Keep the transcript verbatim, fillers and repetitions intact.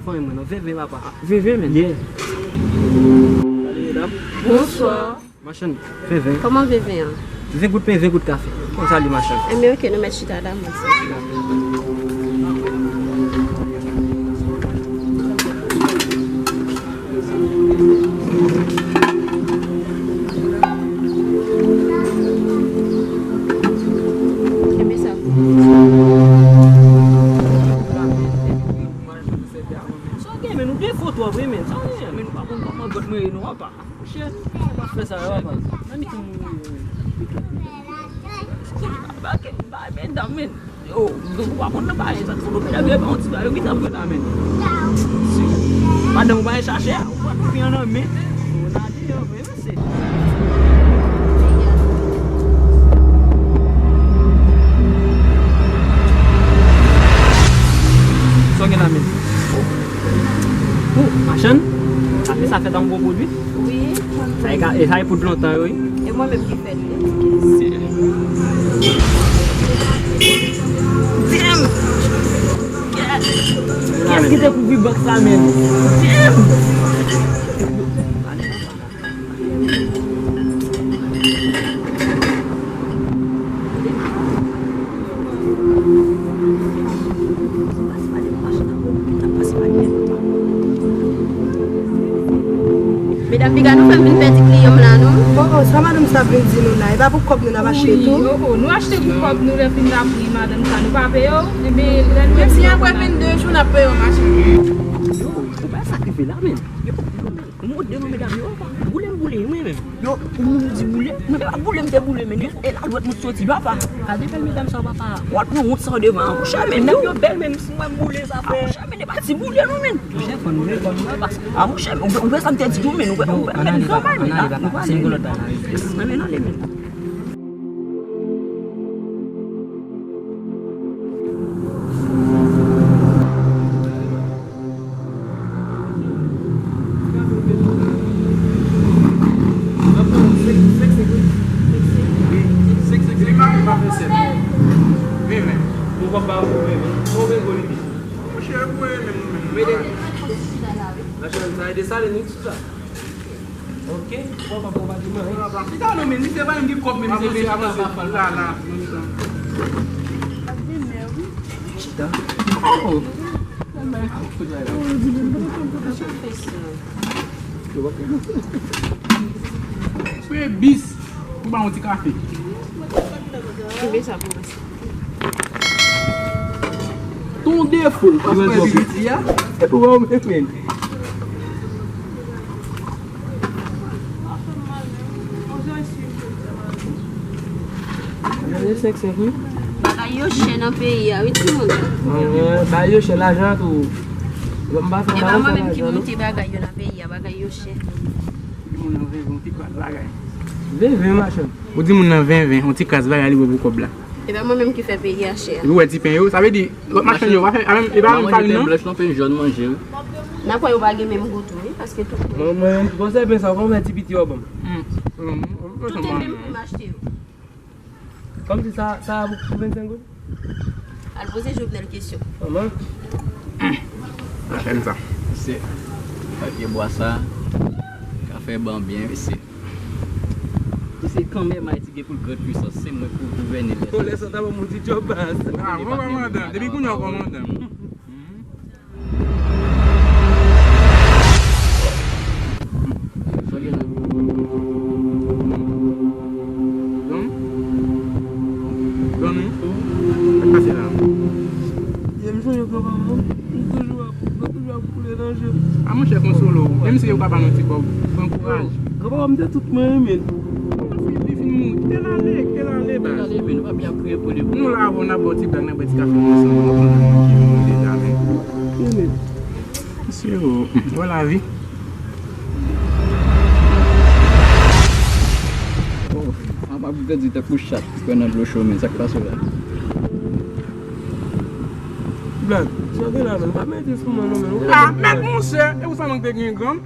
Fanmi mwen non, ven ven papa. Ven ven men. Yeah. Salut mesdames. Bonsoir. Machann, ven ven. Kòman ven ven an? Ven gout pen, ven gout kafe. Konsa li machann. Enben oke, nou mèt chita la mwen. Enben sa. Sa w gen men, ou gen fo twòp wi men. Sa w gen men, ou pa konn kòman gòt mwen ye non apa. Monchè, pa fè sa yo apa. Nan mitan nou ye wi. Ba ke ba men dam men. Yo, ou pa konn nan bagay sa, tout medam yo pa yon ti bagay yo gentan pran la men. Madanm ou pa chache a, ou pa konn fi an nan men. Ou nan deyò vre mesye. Sa w gen la men? Ou machann? Sa fè sa fèt an bon pwodui? Wi. Sa e ka, e sa e poud lontan yo wi. E mwen menm ki fè l wi. Damn! Kiyès ki te kouvri bòks la menm? Damn! Medam piga nou fè m vin pèdi kliyan m la non. Oh, oh, sa madanm sa ap vin di nou la? E pa pou kòb nou n ap achte tou? Wi, oh, oh, nou achte pou kòb nou lè fin dapri madanm sa, nou pa peye w? Ebyen, lè nou... Menm si apre vennde jou n ap peye w machann. Yo, ou pa sa ki fè la menm. Yo, yo, menm. Ou mode non medam yo, boule m boule mwen menm. Yo, ou menm di boule, mwen pa boule m te boule men, e la dwèt mwen soti papa. Gade bèl medam sa papa. W al pran wont sa w devan an, monchè men. Medam yo bèl menm si mwen boule sa fè. Monchè men, e pa ti boule non men. Monchè fò nou reponn non papa. A monchè, ou wè sa m te di tou men, ou wè, ou wè, men nou travay men la, nou pale. Nan men nan le men. Chita non men, misye pa menm gen kòb menm, misye vin chita pa fè l la, la. Chita. Oh. Premye bis pou ba yon ti kafe. Kebe sa pou mwen. Ton defo, paske piti a. E pou ba w menm men. Gade sèk sèk wi. Bagay yo chè nan peyi a wi timoun. Bagay yo chè, lajan tou. Mwen m pa fè... E pa mwen menm ki monte bagay yo nan peyi a, bagay yo chè. Timoun nan vin yon ti kras bagay. Vin vin machann. Ou di moun nan vin vin, yon ti kras bagay li wè pou kòb la. E pa mwen menm ki fè peyi a chè. Epi w wè ti pen yo, sa vle di lòt machann yo pa fè, a menm, e pa menm farin non. Blanch non, pen jòn manje wi. Nan kwè yo pa gen menm gou tou wi, paske tout... Mwen, mwen, konsèy pen sa, kòman ti piti yo ban m? Tout e menm pri m achte yo. Kòmsi sa, sa a pou, pou vennsenk goud? Al poze Jovenel kesyon. Kòman? Anfen sa. Se pa pye bwa sa ka fè ban byen, mesye. Ki se kanmenm Ayiti gen pou l grand puissance, se mwen pou gouvène lè sa. Lè sa ta ban m yon ti djòb baz. Ah, mwen pa mandan. Depi kounye a w pa mandan. Sa gen la. Don? Don wi. Sa k pase la? Ye m sonje granpapa m, m toujou ap, m toujou ap koule nan je m. A monchè, konsole w. Menm si yo pa ba nou ti kòb, pran kouraj. Granpapa m te tout mwen renmen. Li fin mouri. Kite l ale, kite l ale, baz. Kite l ale, men nou pa byen ap kriye pou li. Nou la avè w, n ap ba w ti blag, n ap bwè ti kafe nou ansanm, nou konn moun ki mouri deja, men. Renmen. Mesye, oh, wè lavi. Oh, apa pou pèdi tèt pou chat ki kwè nan dlo cho, men sa k pase w la? Blag, sa w gen la, men, pa mete sou mwen non, men. Ah, mèt monchè, e ou sa mank te gen granm?